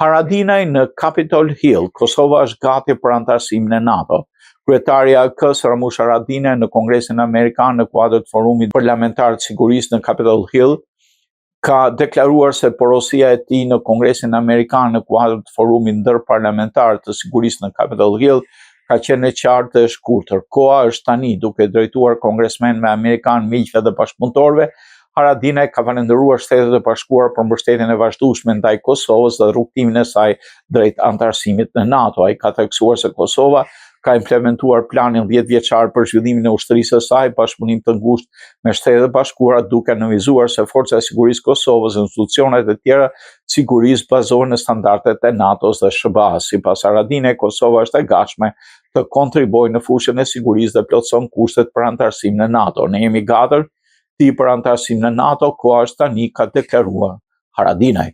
Haradinaj në Capitol Hill, Kosova është gati për anëtarësimin në NATO. Kryetari i AAK-së Ramush Haradinaj në Kongresin Amerikan në kuadër të Forumit Parlamentar të Sigurisë në Capitol Hill ka deklaruar se porosia e tij në Kongresin Amerikan në kuadër të Forumit Ndërparlamentar të Sigurisë në Capitol Hill ka qenë e qartë dhe e shkurtër. Koha është tani, duke drejtuar kongresmenëve amerikanë, miqve dhe bashkëpunëtorëve, Haradinaj ka falënderuar Shtetet e Bashkuara për mbështetjen e vazhdueshme ndaj Kosovës dhe rrugëtimin e saj drejt anëtarësimit në NATO. Ai ka theksuar se Kosova ka implementuar planin 10 vjeçar për zhvillimin e ushtrisë së saj, bashkëpunim të ngushtë me Shtetet e Bashkuara, duke nënvizuar se Forca e Sigurisë së Kosovës dhe institucionet e tjera të sigurisë bazohen në standardet e NATO-s dhe SHBA-s. Sipas Haradinaj, Kosova është e gatshme të kontribuojë në fushën e sigurisë dhe plotëson kushtet për anëtarësim në NATO. Ne jemi gati për anëtarësim në NATO, koha është tani, ka deklaruar Haradinaj.